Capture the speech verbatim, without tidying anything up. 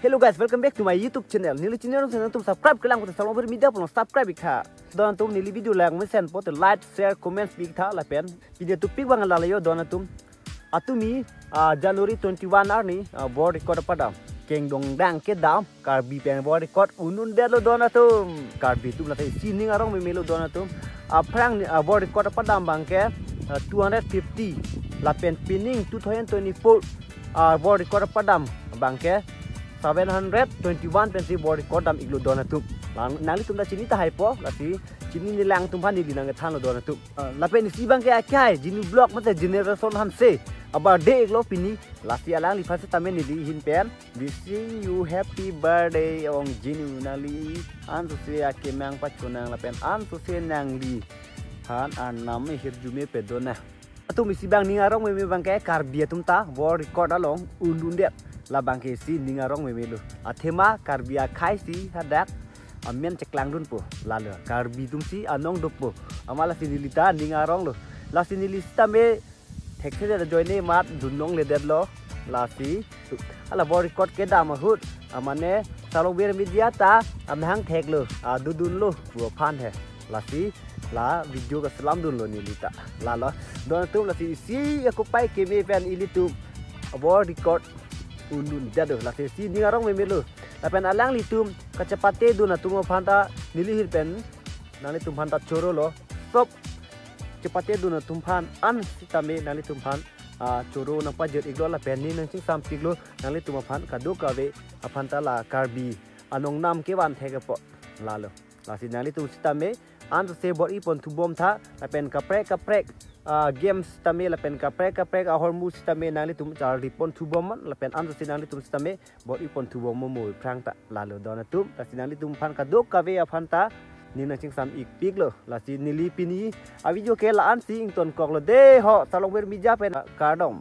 Hello guys, welcome back to my YouTube channel. Neli channel nangtum subscribe kelang pute Salong Ber Media pulo subscribe ik tha. Don atum neli video lang mesen pute like, share, comments pi ik tha lapen video topik abang lalayo don atum. Atumi ah, January twenty-one arni ah, world record padam. Kengdong dang kedam Karbi pen world record un-undetlo don atum. Karbi atum lasi isi ning arong memelo don atum. Aphrang ni ah, world record padam abangke ah, two hundred fifty lapen pining two thousand twenty-four ah, world record padam abangke seven hundred twenty-one pensi world record dam iklo don atum. Lang nanglitum ta chini tahai po, lasi chini ni lang atum aphan neli nangkethanlo don atum. Ah, lapen isi abangke akhai Genu Vlog mate Generation Hanse a-birthday iklo pini, lasi alangliphan sitame neli ahin pen wishing you happy birthday ong Genu, nangli ansose akemang pachonang lapen ansose nangliphan arnam ahirjume pedon na. Atum isi abang ning arong meme abangke Karbi atum ta world record along un-undet. Labangke isi ning arong memelo. Athema Karbi akhai si hadak amen cheklangdunpo. Lalo Karbi atum si anong dopo. Amat lasi neli ta ning aronglo. Lasi neli sitame thekthedet ajoine mat dun longle detlo. Lasi hala world record kedam ahut amane Salong Ber Media ta amahang theklo, ah, dodunlo pu aphan he. Lasi la video kaselamdunlo neli ta. Lalo don atum, lasi isi akopai keme pen ilitum world record un-undetlo. Lasi isi ning arong memelo. Lapen alanglitum kachepatedun atum aphan ta neli ahin pen nanglitum aphan ta chorolo. Sob chepatedun atum aphan an sitame nanglitum aphan ah, choro nangpajir iklo lapen ning nangchingsam piklo nanglitum aphan kadokave aphan ta la Karbi anong nam kevan thek apot. Lalo lasi nanglitum sitame ansose bor-i pon thubom tha lapen kaprek kaprek ah, games sitame lapen kaprek kaprek ahormu sitame nanglitum charli pon thubom man lapen ansose nanglitum sitame bor-i pon thubom mo mo aphrang ta. Lalo don atum, lasi nanglitum aphan kadokave aphan ta ning nangchingsam ik piklo. Lasi neli pini avideo ke la-ansi ingtonkoklo dei ho, Salong Ber Media pen kardom.